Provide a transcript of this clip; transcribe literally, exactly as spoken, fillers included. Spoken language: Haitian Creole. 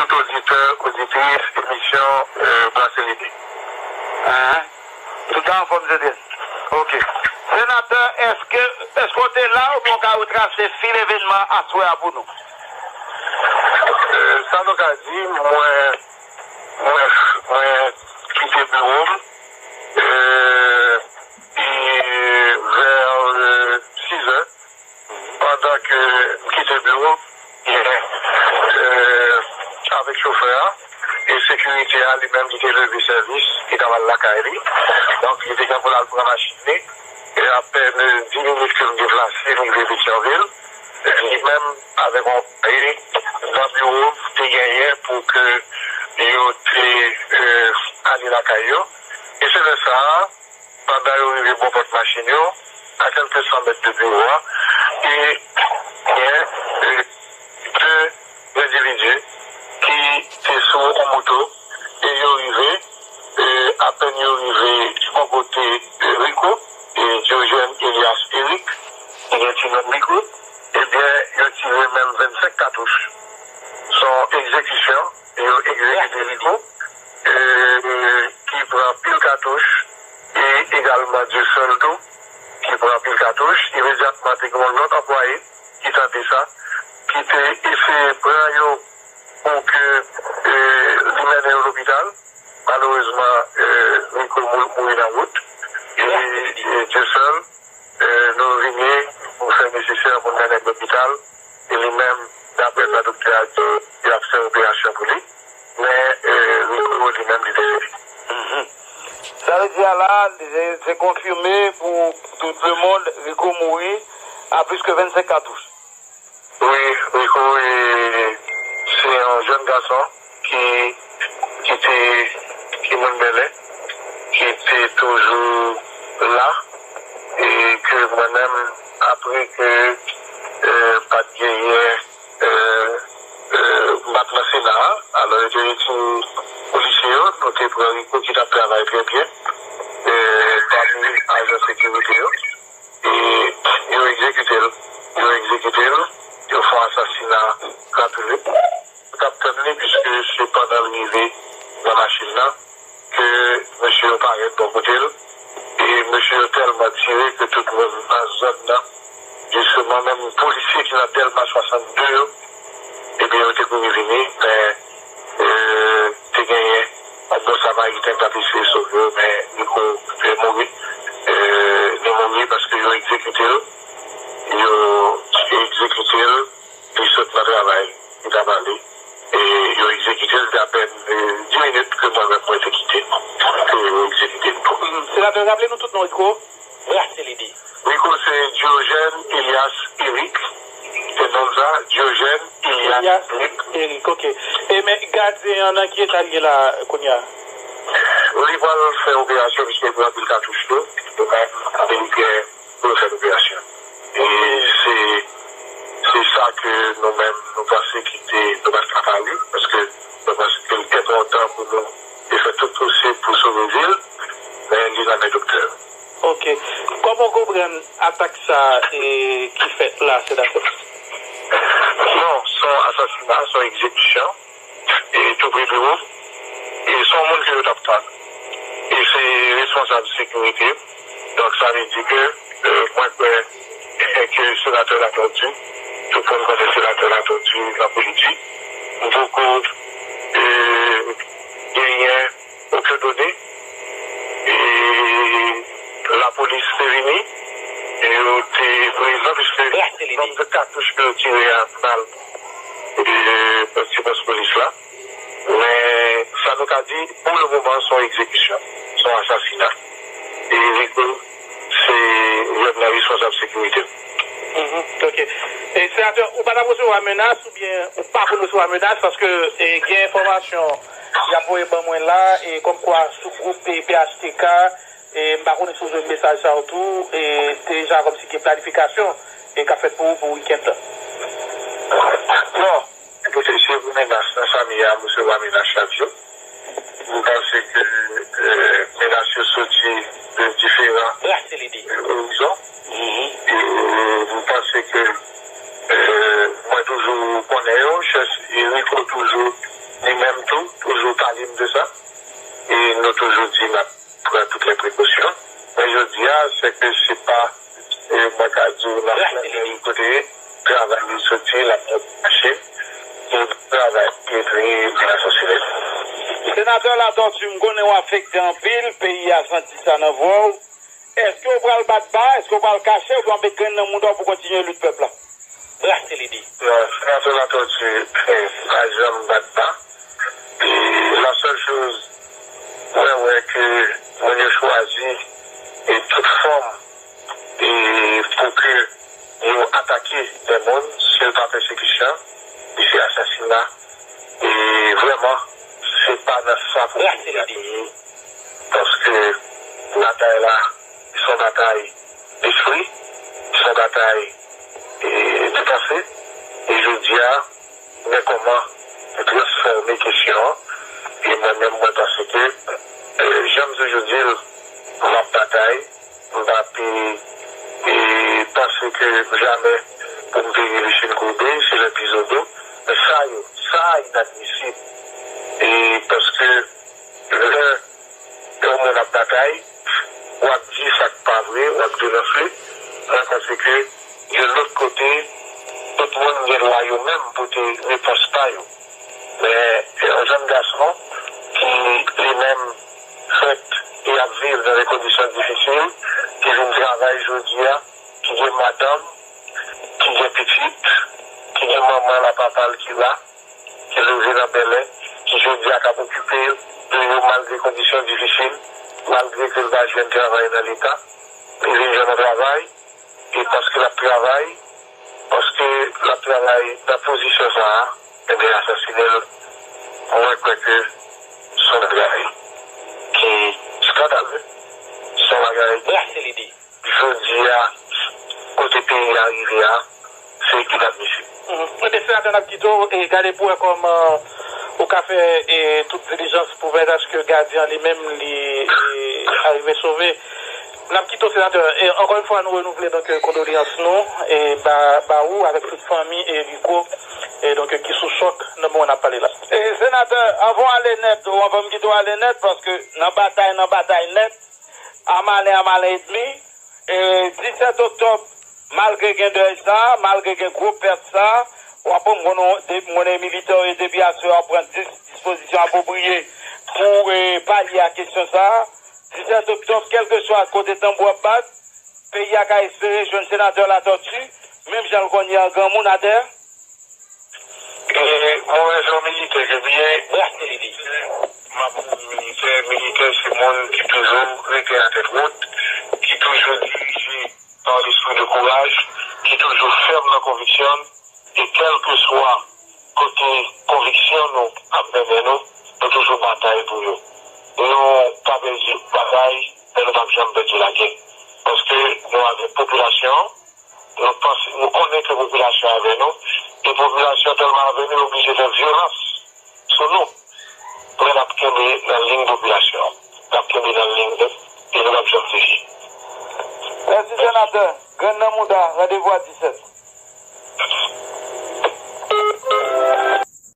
tout oditè, oditris emisyon Brase Lide. Tout sa anfòm, Zedrin? Ok. Senatè, èske, èske w te la oubyen w ka retrase fil evènman aswè a pou nou? Sa nou ka di, mwen, mwen, mwen kite biwo m e vè sizè. Pandan ke m kite biwo, e, avèk chofè a, e sekirite a li menm ki te leve sèvis, li t ap al lakay li. Donk, li te gen pou l al pran machin li. E apèn dis minit ke m deplase, m rive Petyonvil. Li menm, avèk yon anplwaye nan biwo, te genyen pou ke yo te, e, ale lakay yo. E se lè sa a, pandan yo rive bò pòt machin yo, a kèlke san mèt de biwo a, e gen, e, de endividi ki te sou yon moto, e yo rive, e apèn yo rive bò kote, e, Rico, e, Diogène Elias Eric, ki gen ti non Rico, ebyen, yo tire menm vennsenk katouch. Se yon egzekisyon, yo egzekite Rico, e, ki pran pil katouch, e egalman Dieuseul tou, ki pran pil katouch. Imedyatman, te gen yon lòt anplwaye ki tante sa, ki te eseye pran yo pou ke, e, li mennen yo lopital. Malerezman, e, Rico mou-, mouri nan wout. E, e Dieuseul, e, nou vini, nou fè nesesè pou n mennen l lopital. E li menm, daprè sa doktè a di, y ap fè operasyon pou li. Men, e, Rico li menm, li desede. Mhm. Sa vle di a la, se, se konfime pou tout le monde, Rico mouri a plis ke vennsenk katouch. Wi, Rico, e, se yon jèn gason ki, ki te, ki moun Bèlè, ki te toujou la, e ke mwen menm, apre ke, e, pa t genyen, e, e, m pa t nan Sena a, alò yo te retire polisye yo, nou te pran Rico ki t ap travay trè byen, e, pami ajan sekirite yo. E yo egzekite l. Yo egzekite l. Yo fè yon asasina rapide. Yo t ap tann li, piske se pandan l rive nan machin nan ke mesye yo parèt bò kote l. E mesye yo tèlman tire ke tout moun nan zòn nan, jisteman, menm polisye ki nan Dèlma swasannde yo, ebyen, yo te kouri vini, men, e, te genyen yon bon samariten k t ap eseye sove yo, men li ko-, li mouri. E, li mouri paske yo egzekite l. Yo egzekite l, li sot nan travay li t ap ale. E yo egzekite l, te apèn, e, dis minit ke mwen menm mwen te kite, ke yo egzekite l tou. Senatè, raple nou tout non, Rico. Brase Lide. Rico se Diogène Elias Eric. Se non sa, Diogène Elias Eric. Eric, ok. E men gadyen an nan ki eta l ye la kounye a? Li pral fè operasyon piske li pran anpil katouch tou. Li pral fè operasyon. E se, se sa ke nou menm nou panse ki te, nou pa t ka pale, paske nou panse ke li te pran tan pou nou te fè tout posib pou sove vi l, men li nan men doktè. Ok. Kòman w konprann atak sa, e, ki fèt la, senatè? Non, se yon asasina, se yon egzekisyon, e tou pre biwo m. E se yon moun ke yo t ap tann. E se responsab sekirite. Donk, sa vle di ke, e, mwen kwè ke senatè Latortue, tout moun konnen senatè Latortue nan politik. M poko, e, genyen okenn done. E lapolis te vini, e yo te prezan, piske nonb de katouch ke yo tire a, bal, e, ti pòs polis la. Men, sa nou ka di, pou le moman, se yon egzekisyon, se yon asasina. E Rico, se youn nan responsab sekirite. Mhm, ok. E, senatè, ou pa t ap resevwa menas oubyen ou pa konn resevwa menas paske, e, gen enfòmasyon y ap voye ban mwen la, e kòmkwa sougwoup, e, P H T K, e, m pa konnen si w jwenn mesaj sa yo tou, e, deja kòmsi gen planifikasyon, e, k ap fèt pou ou pou wikenn nan. Non, kote se pou menas nan Samy a, m resevwa menas chak jou. M panse ke, e, menas yo soti de diferan, e, orizon. E m panse ke, e, mwen toujou konnen yo, chèf Rico toujou Li menm tou, toujou pale m de sa. E nou toujou di n ap pran tout lè prekosyon. Men jodi a, se ke se pa, e, mwen ka di w, n ap plante l kote travay li soti, l ap mache pou travay epi li asasinen. Senatè Latortue, m konnen w afekte anpil, peyi a santi sa nan vwa w. Èske w pral bat ba? Èske w pral kache? Oubyen w ap met grenn nan mouda w pou kontinye lit pèp la? Brase lide. Non, Senatè Latortue, eh, pa janm bat ba. E la sèl choz, mwen wè ke moun yo chwazi e tout fòm e pou ke yo atake de moun, si l pa pèsekisyon, li se asasina. E vrèman, se pa nan sa pou peyi a te ye. Paske batay la, se yon batay lespri, se yon batay, e, de panse. E jodi a, men kòman nou transfòme kesyon an. E mwen menm, mwen panse ke, e, jan m toujou di l, m ap batay, m p ap, e, e, panse ke jamè pou m peye li fin koube, se lè pizo do. Men sa yo, sa inadmisib. E paske lè yon moun ap batay, w ap di sa k pa vre, w ap denonse. Mwen panse ke de lòt kote, tout moun gen dwa yo menm pote repons pa yo. Men yon jèn gason ki li menm fèt e ap viv nan de kondisyon difisil, ki vin travay jodi a, ki gen madanm, ki gen pitit, ki gen manman l ak papa l ki la, ki leve nan bèlè, ki jodi a k ap okipe de yo malgre kondisyon difisil, malgre ke l pa jwenn travay nan Leta, li vin jwenn yon travay, e paske l ap travay, paske l ap travay nan pozisyon sa a, enben, asasinen l, mwen kwè ke se yon bagay ki skandale, se yon bagay jodi a, kote peyi a rive a, se inadmisib. Mhm. Ebyen, senatè, n ap kite w e gade pou wè kòman ou ka fè e, tout dilijans pou fè aske gadyen an li menm li e, arive sove. N ap kite w, senatè. E, ankò yon fwa, nou renouvle, donk, e, kondoleyans nou e ba, ba ou avèk tout fanmi e Rico e, donk, e, ki sou chòk nan moman n ap pale la. E, senatè, anvan w ale nèt, ou anvan m kite w ale nèt, paske nan batay, nan batay nèt, a malen, a malen edmi, e, disèt oktòb, malgre gen dèy sa, malgre gen gwo pèt sa, w ap konn, de, m konnen militè yo depi aswè ap pran dis, dispozisyon apwopriye pou e, palye a kesyon sa. Disèt oktòb, kèlkeswa kote tanbou ap bat, peyi a ka espere jwenn senatè Latortue, menm jan l konn ye an granmoun atè. E mwen se yon militè ke m ye. M ap yon militè. Militè se moun ki toujou rete atèt wot, ki toujou dirije pa yon lespri de kouraj, ki toujou fèm nan konviksyon l, e kèlkeswa kote konviksyon nou ap mennen nou, nou toujou batay pou yo. Nou pa pèdi batay, men nou p ap janm pèdi lagè. Paske nou avèk popilasyon an, nou panse, nou konnen ke popilasyon avè nou, e popilasyon tèlman avè nou, yo oblije fè vyolans sou nou. Men n ap kenbe nan liy popilasyon an. N ap kenbe nan liy nèt e nou p ap janm deviye. Mèsi, senatè. Grenn nan mouda, randevou a disèt.